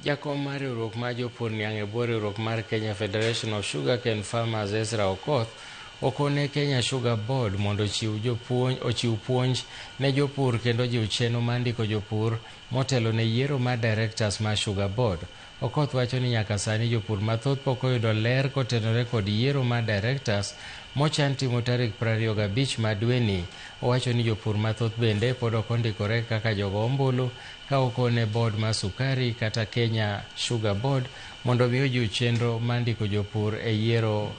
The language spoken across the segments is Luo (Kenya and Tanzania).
Jakom mar riwruok mar jopur niang' e bwo riwruok mar Kenya Federation of Sugarcane Farmers Ezra Okoth okone Kenya Sugar Board mondo ochiw jopuonj ochiw puonj ne jopur kendo ojiw chenro mar ndiko jopur motelo ne yiero mar directors mar Sugar Board. Okoth wacho ni nyaka sani jopur mathoth pok oyudo ler kotenore kod yiero mar directors mochan timo tarik 25 mar dweni. Owacho ni jopur mathoth bende pod ok ondikore kaka jogo ombulu ka okone board mar sukari kata Kenya Sugar Board mondo mi ojiw chenro mar ndiko jopur e yiero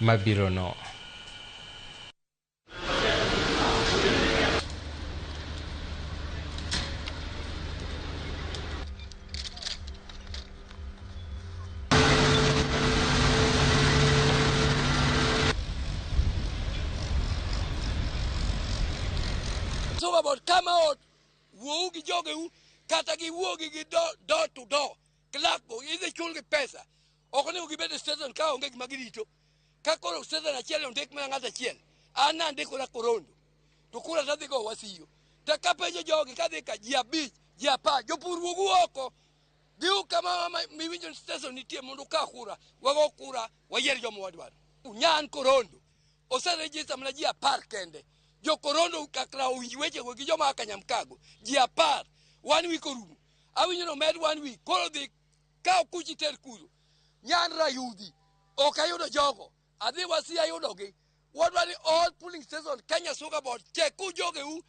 mabirono. Sugar Board come out wuowu gi jogeu kata giwuogi gi door to door clerk go idhi chulgi pesa ok onego gibed e station ka onge gima girito ka koro station achiel ondik mana ng'ato achiel an nandikora Korondo to kura tadhi go Wasiyo to kapenjo jogi kadhi ka ji 5 ji 10 jopur wuogu oko dhiu kama miwinjo ni station nitie mondo ukaw kura wago kura wayier joma wadwaro nyan Korondo oserejista mana ji 10 kende jo-Korondo kakra owinj wechego gi joma a Kanyamkago ji 10 one week orumo awinjo ni omed one week koro dhi kaw kuchi ter kuro nyan Rayudhi ok ayudo jogo adhi Wasi ayudogi wadwa ni all polling station Kenya Sugar Board cheku jogeu.